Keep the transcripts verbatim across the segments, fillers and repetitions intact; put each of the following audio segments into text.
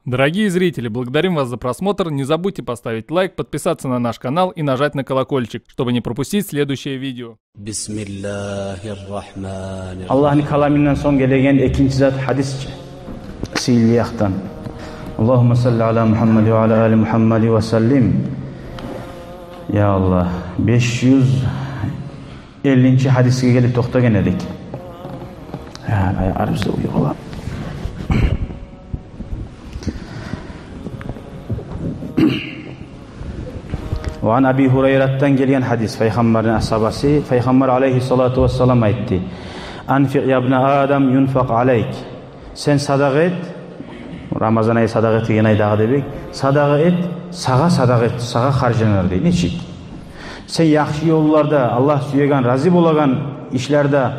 Дорогие зрители, благодарим вас за просмотр. Не забудьте поставить лайк, подписаться на наш канал и нажать на колокольчик, чтобы не пропустить следующее видео. بسم الله الرحمن الرحيم. Аллагьны каламындан сонг гелеген экинчи зат гьадис чы, сыйлы якъдан. اللهم صل على محمد وعلى آل محمد وسلم. Я Аллагь, беш юз эллинчи гьадисге гелип токътагъан эдик. Я, ай, арабызда уйгъу бар. وعن أبي هريرة, гелген гьадис, Пайхаммарны асгьабасы, Пайхаммар алайгьиссалату вассалам айтды: أنفق يا ابن آدم ينفق عليك. Сен садагъа эт, Рамазан ай садагъа этеген ай дагъы деп эдик, садагъа эт, сагъа садагъа эт, сагъа харжланар дей. Нечик? Сен яхшы ёлларда, Аллагь сюеген, рази болагъан ишлерде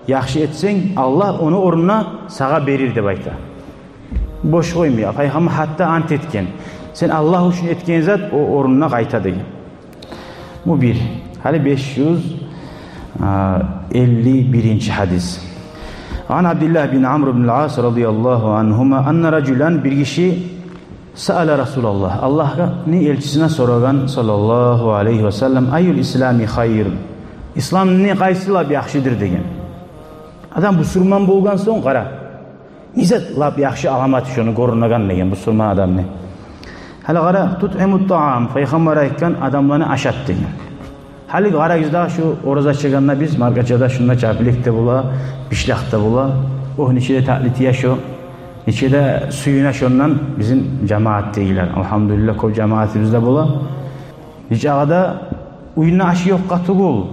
яхшы этсенг, Аллагь ону орнуна сагъа берир деп айта. Бош къоймай, Пайхаммар гьатта ант этген. Сен Аллагь учун этген зат о орнуна къайта деген. Бу бир. Гьали беш юз элли биринчи гьадис. عن عبد الله بن عمرو بن العاص رضي الله عنهما أن رجلا, бир гиши, سأل رسول الله, Аллагьны элчисине сорагъан, صلى الله عليه وسلم: أي الإسلام خير؟ Исламны къайсы лап яхшыдыр деген. Адам бусурман болгъан сонг, къара, не зат лап яхшы аламаты шону гёрюнеген деген бусурман адамны. Гьали къара, تطعم الطعام, Пайхаммар айтгъан, адамланы ашат деген. Гьали къарагъыз да, шу ораза чыкъгъанда биз маркачада шунда чапылек де бола, бишлек де бола. Огь, нече де татли тие шо, нече де сююне шондан бизин жамаат дегилер. Алгьамдулиллагь, кёп жамаатыбыз да бола. Нечакъы да уьюнде ашы ёкъгъа тюгюл,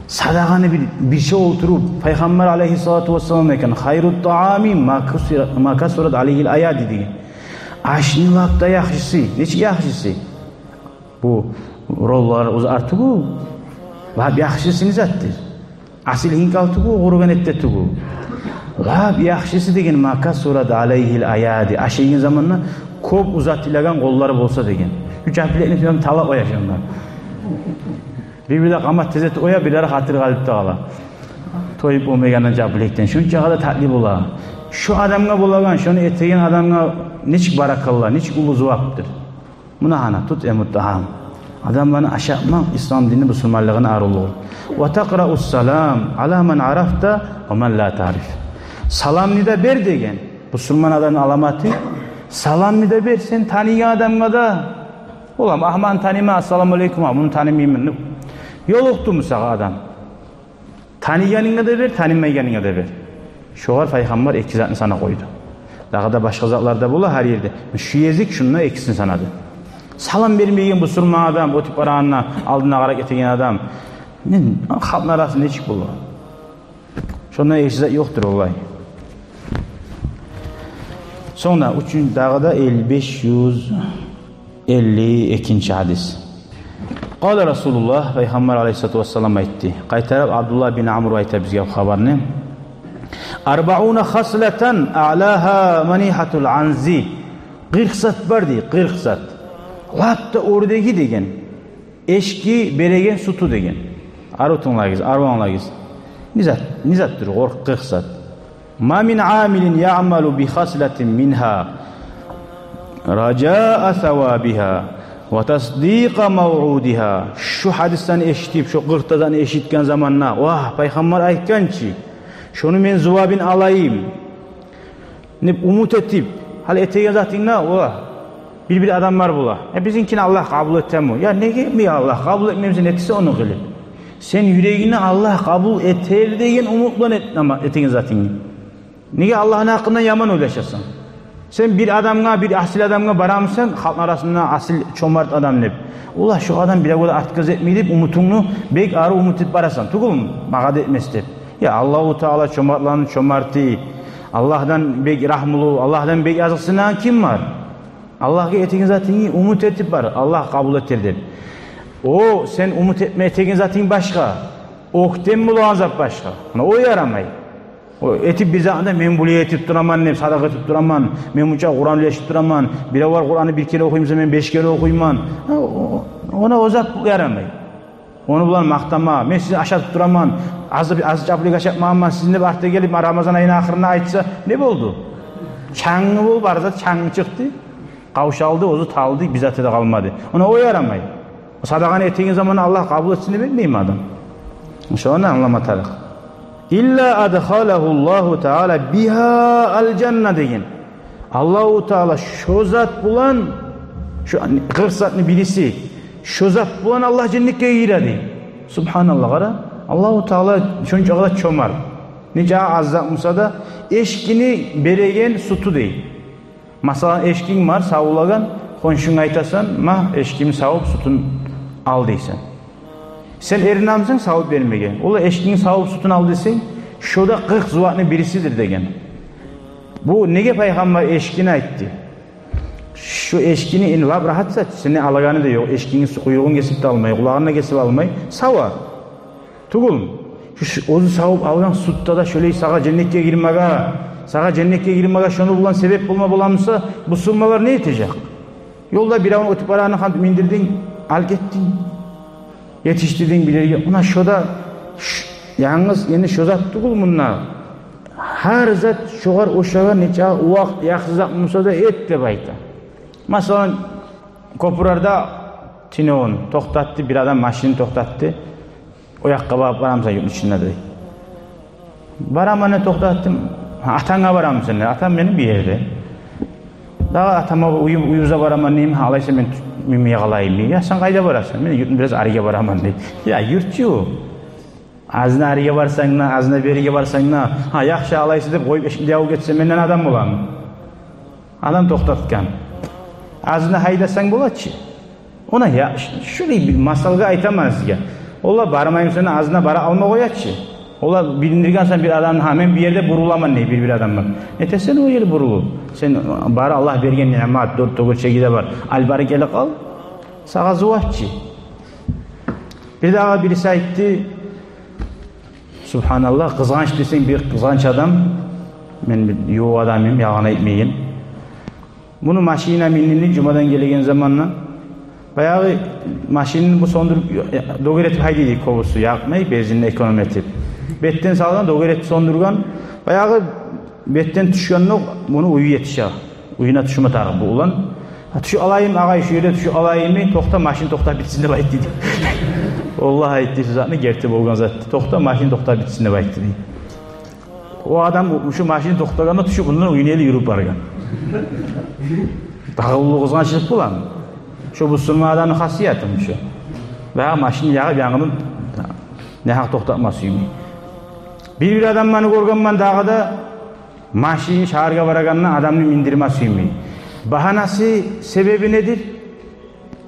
садагъаны бир, бирче олтуруп, Пайхаммар алайгьиссалату вассалам айтгъан: خير الطعام ما كثر، ما كثرت عليه الأيادي деген. Ашны лап да яхшысы, нечик яхшысы? Бу роллар, узар тюгюл, лап яхшысы не затдыр? Асил гьинкал тюгюл, къуругъан эт де тюгюл. Лап яхшысы деген: ما كثرت عليه الأيادي. Ашайгъан заманда кёп узатылагъан къоллар болса деген. Уьч аплекни тюгюл талап къоя шонда. Бир-бирде къамат тез этип къоя, бирлери хатир къалып да къала. Тоюп болмайгъандан жапылекден. Шунчакъы да татли бола. Шо адамгъа болагъан, шону этеген адамгъа нечик баракалла, нечик уллу зувапдыр. Муна гьана, تطعم الطعام. Адамланы ашатмакъ ислам динни, бусурманлыгъыны арувлугъу. وتقرأ السلام على من عرفت ومن لا تعرف. Саламны да бер деген. Бусурман адамны аламаты. Саламны да бер сен таныйгъан адамгъа да. Улан, агь, муну таныйман, ассаламу алейкум, а, муну танымайман. Ёлукъдуму сагъа адам? Таныйгъанынгъа да бер, танымайгъанынгъа да бер. Шогъар Пайхаммар эки затны санап къойду. Дагъы да башгъа затлар да бола гьар ерде. Шу гезик шунда экисин санады. Салам бермейген бусурман адам, оьтюп барагъанда алдына къарап гетеген адам. Мен, халкъны арасында нечик бола? Шондан экши зат ёкъдур, валлагь. Сонг да уьчюнчю, дагъы да эл-, беш юз элли экинчи гьадис. قال رسول الله, Пайхаммар алайгьиссалату вассалам айтды. Къайтарып Абдуллагь бин Амру айта бизге бу хабарны. أربعون خصلة أعلاها منيحة العنز. Къыркъ зат бар дей, къыркъ зат. Лап да оьрдеги деген. Эшикни береген сютю деген. Арив тынглагъыз, арив англагъыз. Не зат, не затдыр о къыркъ зат? ما من عامل يعمل بخصلة منها رجاء ثوابها وتصديق موعودها. Шу гьадисден эшитип, шу къыркъ да затны эшитген заманда, вагь, Пайхаммар айтгъан чы, шону мен зувабын алайым деп умут этип, гьали этеген затынгда, о, бир-бир адамлар бола: «Э, бизинкини Аллагь къабул этеми?» Я неге этмей Аллагь? Къабул этмей буса, не этесе ону къылып? Сен юрегингде Аллагь къабул этер деген умут булан эт нама-, этеген затынгны. Неге Аллагьны гьакъында яман ойлашасан? Сен бир адамгъа, бир асил адамгъа барамысан, халкъны арасында асил, чомарт адам деп. Олар, шу адам биревге де артгъа этмей деп, умутунгну бек арив умут этип барасан. Тюгюлмю, магъа да этмес деп. Я, Аллагьу Таала чомартланы чомарты, Аллагьдан бек рагьмулу, Аллагьдан бек языкъсынагъан ким бар? Аллагьгъа этеген затынгны умут этип бар, Аллагь къабул этер деп. О, сен умут этме этеген затынг башгъа, оьктем болагъан зат башгъа. Муна о ярамай. О этип бир затны да, мен булай этип тураман деп, садакъа этип тураман, мен мунча Къуран уьлешип тураман, биревлер Къуранны бир керен охуй буса, мен беш керен охуйман. О, о, она о зат ярамай. Ону булан макътама, мен сизин ашатып тураман, аз, аз чапылык ашатмагъанман сизин деп артда гелип, ма, Рамазан айны ахырында айтса, не болду? Чангы болуп, бар зат чангы чыкъды. Къавшалды, оьзю талды, бир заты да къалмады. Она о ярамай. Садагъаны этеген заманда Аллагь къабул этсин деп этмейми адам? Шону англама тарыкъ. «Илла адхалагьу Аллагьу таала бигьа ал-жанна», — деген. Аллагьу таала шо зат булан, шо къыркъ затны бириси, шо зат булан Аллагь женнетге гийире дей. Субгьаналлагь, къара. Аллагьу таала шончакъы да чомарт. Нечакъы аз зат буса да, эшкини береген сютю дей. Масала, эшкинг бар савулагъан, хоншунга айтасан: «Ма, эшкимни савуп, сютюн ал», — дейсен. Сен эринемисен савуп бермеге? Ол эшкинг савуп, сютюн ал десенг, шо да къыркъ зувапны бирисидир деген. Бу неге пайхаммар эшкини айтды? Шо эшкини энни лап рагьат зат, сени алагъаны да ёкъ, эшкингни къуйругъун гесип де алмай, къулагъын да гесип алмай, сава. Тюгюлмю? Шу, шу оьзю савуп алгъан сютде де шолай сагъа женнетге гирмеге, сагъа женнетге гирмеге шону булан себеп болма боламыса, бусурманлар не этежек? Ёлда биревню оьтюп барагъанын гьантип миндирдинг, алып гетдинг. Етишдирдинг бир ерге. Муна шо да, ш-, янгыз энни шо зат тюгюл мунда. Гьар зат шогъар ошагъан, нечакъы увакъ, яхшы зат буса да эт деп айта. Масала, кёпюрлерде тюнегюн токътатды, бир адам машинин токътатды. «О якъгъа барып барамысан юртну ичинде?» — дей. «Бараман», — деп токътатдым. «Гьа, атанга барамысан?» — дей. «Атам мени бир ерде». «Дагъы атама, уьй-, уьюбюзге бараман», — деймен. «Гьа, алайса мен тю-, минмей къалайым», — дей. «Я, сен къайда барасан?» «Мен юртну бираз ариге бараман», — дей. Я, юрт чу. Азына ариге барсанг да, азына бериге барсанг да, гьа, яхшы, алайса деп къоюп, эшикни де ябып гетсе, менден адам боламы? Адам токътатгъан. Азына гьайдасанг бола чы. Она, я, ш-, шулай бир масалгъа айтаман сизге. Олар бармаймысан, азына бара алма къоя чы. Олар билиндирген сонг бир адамны: «Гьа, мен бир ерде буруламан», — дей бир-бир адамлар. Нетесен о ерде бурулуп? Сен бары Аллагь берген ниъмат, дёрт тёгерчеги де бар. Ал бары геле къал. Сагъа зувап чы. Бирдагъы бириси айтды, субгьаналлагь, къызгъанч десенг, бир къызгъанч адам. Мен бир ювукъ адамым, ялгъан айтмайым. Муну машинина миндирдик жумадан гелеген заманда. Баягъы машинин бу сёндюрюп, дёгер этип гьайдайды, кёбюсю якъмай, бензинни эконом этип. Бетден салгъан, дёгер этип сёндюрген. Баягъы бетден тюшгенде муну уьйю етише. Уьюне тюшме тарыкъ бу улан. «Гьа, тюшюп алайым, агъай, шу ерде тюшюп алайым?» — дей. «Токъта, машин токътап битсин», — деп айтды дей. Валлагь, айтды, шу затны герти болгъан зат. «Токъта, машин токътап битсин», — деп айтды дей. О адам шу машин токътагъанда тюшюп, мундан уьюне ерли юрюп баргъан. Дагъы уллу къызгъанчлыкъ боламы? Шу бусурман адамны хасияты шу. Баягъы машин ягъып, янгыдан нагьакъ токътатма сюймей. Бир-бир адамланы гёргенмен дагъы да, машин шагьаргъа барагъанда адамны миндирме сюймей. Багьанасы, себеби недир?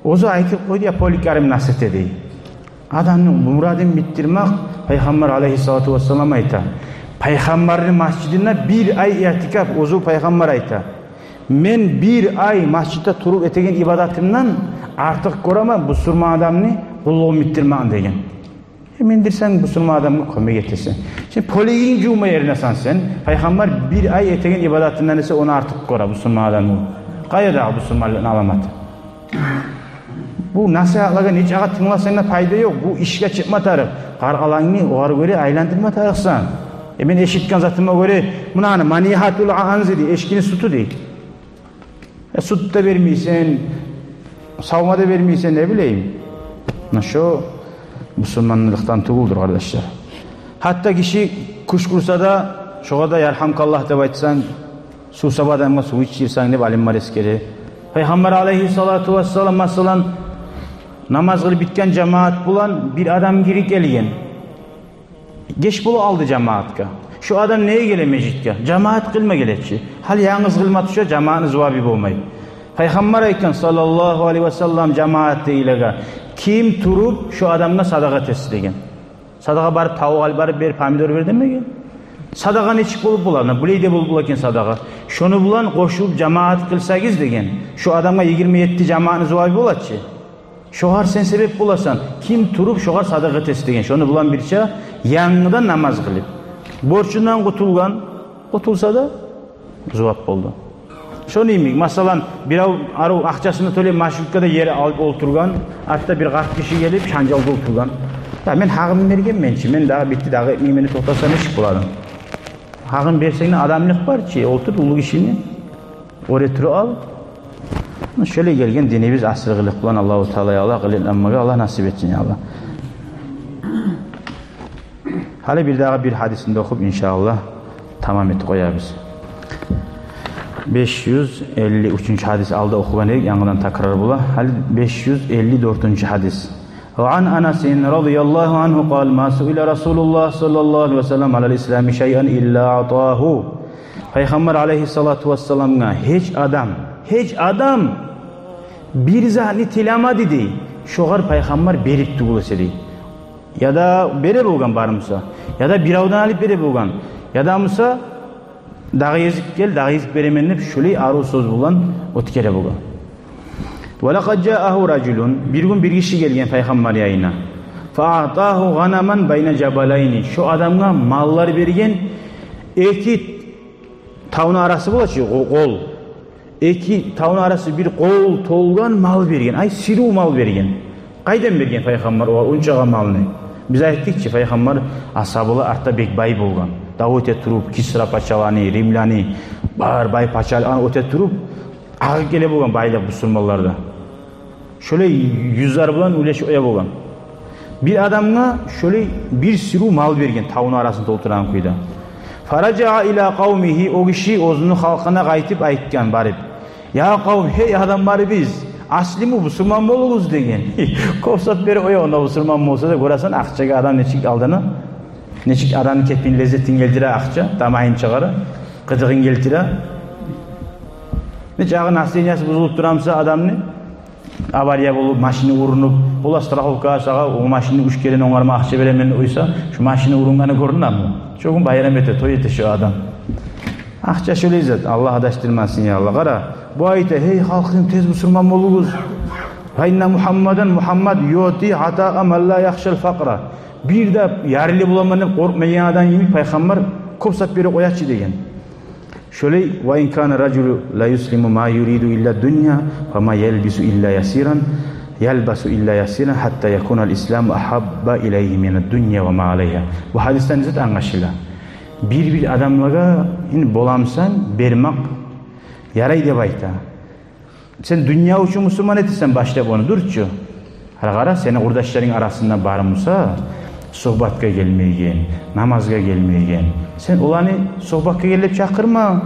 Оьзю айтып къойду, я поликларым нас эте дей. Адамны мурадын битдирмек, Пайхаммар алайгьиссалату вассалам айта. Пайхаммарны межитинде бир ай иътикаф, оьзю Пайхаммар айта: «Мен бир ай межитде туруп этеген ибадатымдан артыкъ гёремен бусурман адамны къуллугъун битдирмекни», — деген. Э, миндирсенг, бусурман адамгъа кёмек этесен. Сен полигинг жувма эринесен сен. Пайхаммар бир ай этеген ибадатындан эсе ону артыкъ гёре бусурман адамны. Къайда дагъы бусурманлыкъны аламаты? Бу насигьатлагъа нечакъы тынгласанг да пайда ёкъ. Бу ишге чыкъма тарыкъ. Къаркъарангны огъар гёре айландырма тарыкъсан. Э, мен эшитген затыма гёре, муна аны манигьатул анзи дей, эшкини сютю дей. Э, сют да бермейсен, савма да бермейсен, не билейим. Муна шо бусурманлыкъдан тюгюлдюр, къардашлар. Гьатта гиши кюшкюрсе де, шогъар да «Ярхамкаллагь» деп айтсанг, сувсап адамгъа сув ичирсенг деп алимлер эсгере. Пайхаммар алайгьиссалату вассалам, масала, намаз къылып битген жамаат булан бир адам гирип гелген. Геч болуп къалды жамаатгъа. Шо адам неге геле межитге? Жамаат къылма геле чи. Гьали янгыз къылма тюше, жамаатны зувабы болмай. Пайхаммар айтгъан, саллаллагьу алайгьи васаллам, жамаатдагъылагъа: «Ким туруп шо адамгъа садагъа этесиз?» — деген. Садагъа барып тавукъ алып барып бер, помидор бер демеген. Садагъа нечик болуп бола? Муна булай да болуп бола экен садагъа. Шону булан къошулуп жамаат къылсагъыз деген, шо адамгъа йигирма етти жамаатны зувабы бола чы. Шогъар сен себеп боласан. Ким туруп шогъар садагъа этесиз деген. Шону булан бирче янгыдан намаз къылып, борчундан къутулгъан, къутулса да, зувап болду. Шону йимик, масала, бирев арив акъчасын тёлеп, маршруткада ер алып олтургъан, артда бир къарт гиши гелип, шанжалда олтургъан. Я, мен гьакъымны бергенмен чи, мен дагъы битди, дагъы этмеймен деп токътаса, нечик бола адам? Гьакъын берсенг де, адамлыкъ бар чы, олтур уллу гишини. Оьре туруп ал. Шолай гелген динибиз асил къылыкъ булан Аллагьу Таала, я Аллагь, къылыкъланмагъа Аллагь насип этсин, я Аллагь. Гьали бирдагъы бир гьадисин де охуп, иншааллагь, тамам этип къоябыз. Беш юз элли уьчюнчю гьадис, алда охугъан эдик, янгыдан такрар бола. Гьали беш юз элли дёртюнчю гьадис. وعن أنس رضي الله عنه قال: ما سئل رسول الله صلى الله عليه وسلم على الإسلام شيئا إلا أعطاه. Пайхаммар алайгьиссалату вассаламгъа гьеч адам, гьеч адам бир затны тилемеди дей, шогъар Пайхаммар берип тюгюл эсе дей. Яда бере болгъан бар буса, яда биревден алып бере болгъан, яда буса дагъы гезик гел, дагъы гезик беремен деп, шолай арив сёз булан оьтгере болгъан. ولقد جاءه رجل, бир гюн бир гиши гелген Пайхаммар янына. فأعطاه غنما بين جبلين. Шо адамгъа маллар берген, эки тавну арасы бола чы, къо-, къол. Эки тавну арасы бир къол толгъан мал берген. Ай, сирив мал берген. Къайдан берген Пайхаммар огъар ончакъы малны? Биз айтдыкъ чы, Пайхаммар асгьабалар артда бек бай болгъан. Дав эте туруп, Кисра пачаланы, Римланы, бар бай пачалыкъланы оьте туруп, агъып геле болгъан байлыкъ бусурманларда. Шолай юзлер булан уьлешип къоя болгъан. Бир адамгъа шолай бир сирив мал берген, тавну арасын толтургъан кюйде. فرجع إلى قومه, о гиши оьзюню халкъына къайтып айтгъан барып: يا قوم, гьей адамларыбыз, أسلموا, бусурман болугъуз деген. Кёп зат берип къоя онда, бусурман болса да, гёресен, акъчагъа адам нечик алдана, нечик адамны кепин, леззетин гелтире акъча, тамагьын чыгъара, къыдыгъын гелтире. Нечакъы настроениясы бузулуп тура буса адамны, авария болуп, машини урунуп, олар страховкагъа сагъа, о машинни уьч керен онгарма акъча беремен деп къойса, шо машини урунгъаны гёрюнеми? Шо гюн байрам эте, той эте шо адам. Акъча шолай зат, Аллагь адашдырмасын, я Аллагь. Къара, бу айта: гьей халкъым, тез бусурман болугъуз. فإن محمدا, Мугьаммат, يعطي عطاء من لا يخشى الفقر. Бир де ярлы боламан деп къоркъмайгъан адам йимик, Пайхаммар кёп зат берип къоя чы деген. Шолай: وإن كان الرجل ليسلم ما يريد إلا الدنيا، فما يلبس إلا يسيرا، يلبس إلا يسيرا، حتى يكون الإسلام أحب إليه من الدنيا وما عليها. Бу гьадисден не зат англашыла? Бир-бир адамлагъа, энни, боламсан, бермек ярай деп айта. Сен дюнья учун бусурман этесен башлап ону, дюр чю. Гьали къара, сени къурдашларынг арасында бар буса, сугьбатгъа гелмейген, намазгъа гелмейген, сен оланы сугьбатгъа гел деп чакъырма.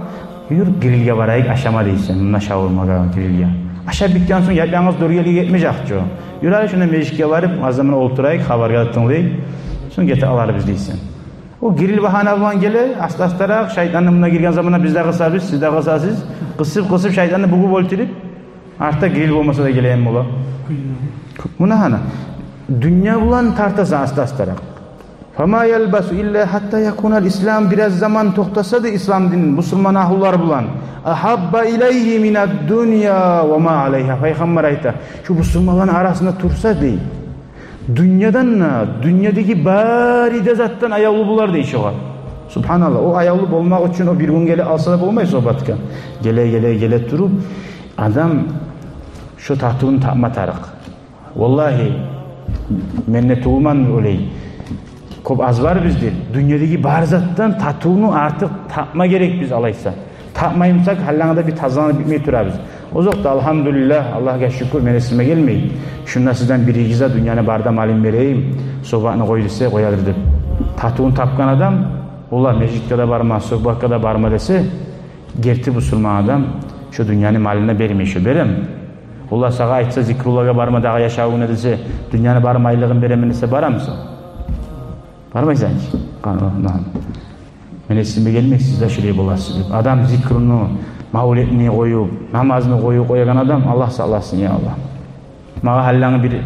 Юр, грилге барайыкъ, ашама дейсен, мунда шавурмагъа, грилге. Ашап битген сонг яп-янгыз дёргелиге гетмежек чю. Юр гьали, шунда межитге барып, аз заман олтурайыкъ, хабаргъа да тынглайыкъ, сонг гетип къаларбыз дейсен. О грил багьана булан геле, аста-астаракъ, шайтанны мунда гирген заманда биз де къысабыз, сиз де къысасыз. Къысып-къысып, шайтанны бугъуп оьлтюрюп, артда грил болмаса да гелеген бола. Муна гьана, дюнья булан тартасан аста-астаракъ. فما يلبس إلا حتى يكون الإسلام, бираз заман токътаса да ислам дин бусурман агьлулар булан, أحب إليه من الدنيا وما عليها. Пайхаммар айта, шу бусурманланы арасында турса дей, дюньядан да, дюньядагъы бары да затдан аявлу болар дей шогъар. Субгьаналлагь, о аявлу болмакъ учун о бир гюн геле алса да болмай сугьбатгъа. Геле, геле, геле туруп, адам шо татывну тапма тарыкъ. Валлагьи, мен де тюгюлмен олай. Кёп аз барбыз деп, дюньядагъы бар затдан татывну артыкъ тапма герекбиз алайса. Тапмай бусакъ, гьаллангъа да бир тазаланып битмей турабыз. Озокъда, алгьамдулиллагь, Аллагьгъа шюкюр, мени эсиме гелмей шунда сизден бир-эки зат дюньяны бары да малын берейим, сугьбатны къой десе, къоядыр деп. Татывун тапгъан адам, олар межитге де барма, сугьбатгъа да барма десе, герти бусурман адам шо дюньяны малын да бермей, шо берем. Олар сагъа айтса, зикруллагъа барма дагъы яшавунгда десе, дюньяны бары майлыгъын беремен десе, барамысан? Бармайсан чы. Къана, нагьам. Мени эсиме гелмей, сиз де шолай боласыз деп. Адам зикруну, мавлетни къоюп, намазны къоюп къоягъан адам, Аллагь сакъласын, я Аллагь. Магъа гьаллангъы бир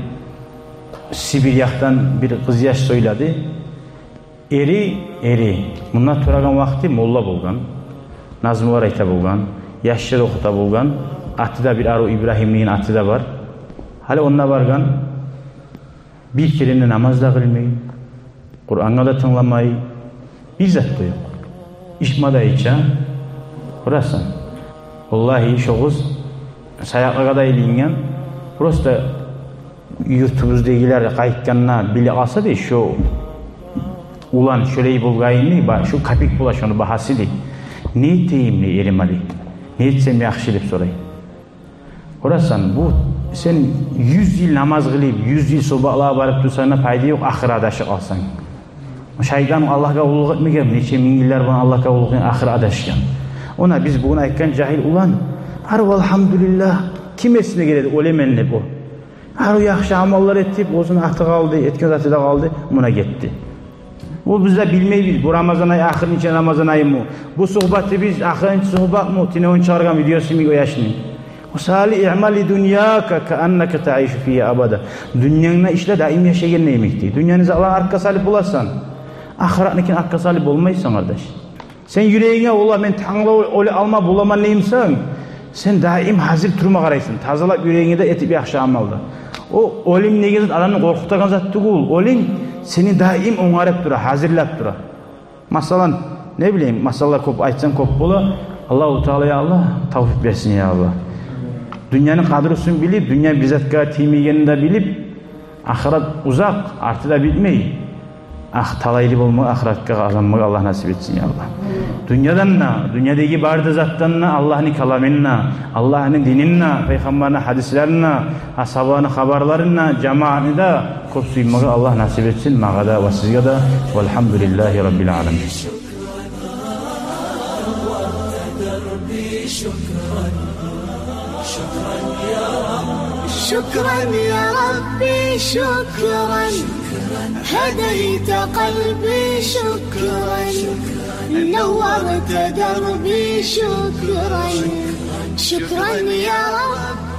Сибирь якъдан бир къызъяш сёйледи. Эри, эри. Мунда турагъан вакъти молла болгъан. Назмулар айта болгъан. Яшлар охута болгъан. Аты да бир арив, Ибрагьим деген аты да бар. Гьали онда баргъан. Бир керен де намаз да къылмай, Къурангъа да тынгламай, бир зат да ёкъ. Ичме де иче, къарасанг. Валлагьи, шо къыз саякълагъа да илингген. Просто юртубуздагъылар къайтгъанда биле къалса дей, шо улан шолай болгъанын, ба-, шо капик бола шону багьасы дей. Не этейим дей эриме дей. Не этсем яхшы деп сорай. Гёресен, бу сен юз йыл намаз къылып, юз йыл субакълагъа барып турсанг да пайда ёкъ, ахыры адашып къалсанг. Шайтан Аллагьгъа къуллукъ этмеген, нече минг йыллар булан Аллагьгъа къуллукъ этген, ахыры адашгъан. Она биз бугюн айтгъан жагьил улан, гьар, альгьамдулиллагь, ким эсине геледи, оьлемен деп о. Гьар яхшы амаллар этип, оьзюню аты къалды, этген заты да къалды, муна гетди. Бу биз де билмейбиз, бу Рамазан ай ахырынчы Рамазан аймы, бу сугьбаты биз ахырынчы сугьбатмы, тюнегюн чыгъаргъан видеосу йимик о яшны. Мисали, «Иъмал ли дуньяка кааннака таишу фигьа абада». Дюньянгда ишле, даим яшайгъан йимик, дей. Дюньяны затларын артгъа салып боласан, ахыратныкин артгъа салып болмайсан, къардаш. Сен юрегинге, «Валлагь, мен тангала оьле алма боламан» деймисен, сен даим гьазир турма къарайсан, тазалап юрегингни де, этип яхшы амалны. О оьлюм деген зат адамны къоркъутагъан зат тюгюл. Оьлюм сени даим онгарып тура, гьазирлеп тура. Масала, не билейим, масала кёп айтсанг кёп бола. Аллагьу Таала, я Аллагь, тавфикъ берсин, я Аллагь. Дюньяны къадрусун билип, дюнья бир затгъа тиймейгенин де билип, ахырат узакъ, арты да битмей. Ах, талайлы болмагъа, ахыратгъа къазанмагъа Аллагь насип этсин, я Аллагь. Дюньядан да, дюньядагъы бары да затдан да, Аллагьны каламын да, Аллагьны динин де, пайхаммарны гьадислерин де, асгьабаны хабарларын да, жамаатны да кёп сюймеге Аллагь насип этсин магъа да ва сизге де. Валгьамдулиллагьи раббил аламин. شكرا يا ربي، شكرا. هديت قلبي، شكرا. نورت دربي، شكرا. شكرا يا رب.